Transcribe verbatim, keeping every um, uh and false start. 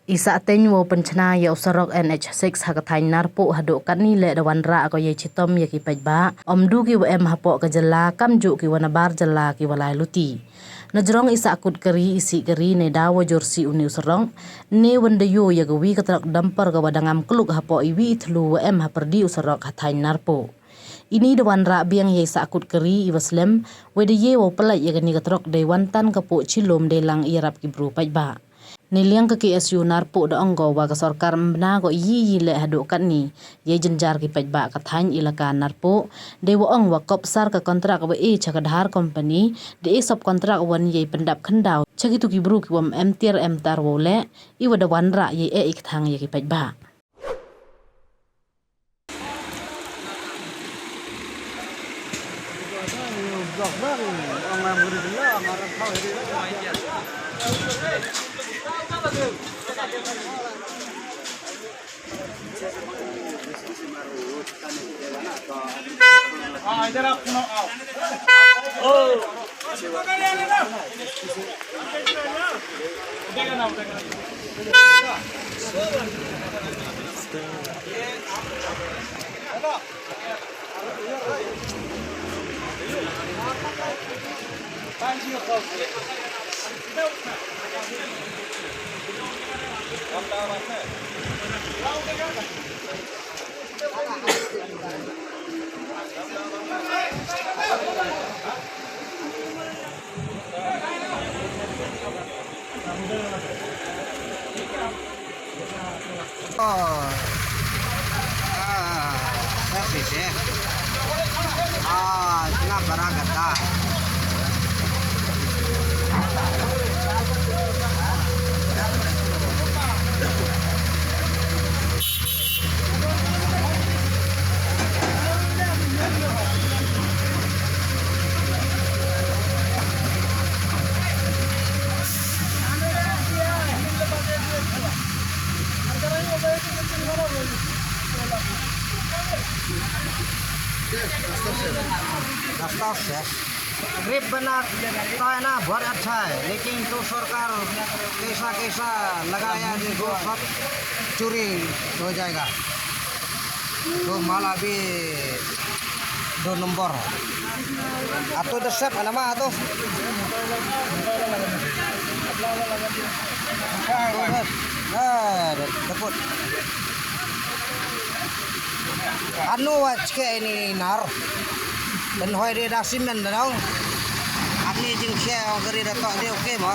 I sahteiñ wow pynchna ya u sarok N H six ha ka thaiñ Narpuh haduh katni leh da wanrah ko yei chitom ya ki paidbah, ym du ki wa em hapoh ka jylla, kamjooh ki wa nabar jylla ki wa lai luti. Najrong i sahkut kari, i sih kari, neidaw wa jur sih uni u sarok, ne wan da yoh ya ka wi ka truck dumper ka wa da ngam kluk hapoh i wi i thlu wa em hapyrdi u sarok ha thaiñ Narpuh. Ini da wanrah biang yei sahkut kari i wa slem, wei da ye wow pynlait ya kani ka truck dei wan tan ka poh chilum dei lang i yarap ki bru paidbah. Neiliang ka K S U Narpuh da ong ko wa ka sorkar ym bna ko i yi i yi leh haduh katni yei jynjar ki paidbah ka thaiñ ilaka Narpuh, dei wa ong wa kop sar ka kontrak wa e cha ka Dhar Company, da e sub kontrak wan yei pyndap khyndaw cha kitu ki bru ki wa ym em tiar em tar wow leh, i wa da wanrah yei e i kthang ya ki paidbah. Oh. Ah, sep ite. Ah, tengah barang kata. रास्ता से ट्रिप बना तो है ना, बहुत अच्छा है, लेकिन तो सरकार कैसा कैसा लगाया है, देखो, सब चोरी हो जाएगा। तो माल अभी दो नंबर है। Atu da sep ana ma atu. Ah, da, da put. Anu wa chke ini nar. Pynhoi de da simen da dong. Ani jingkhia ong kari da tok de, okay mo.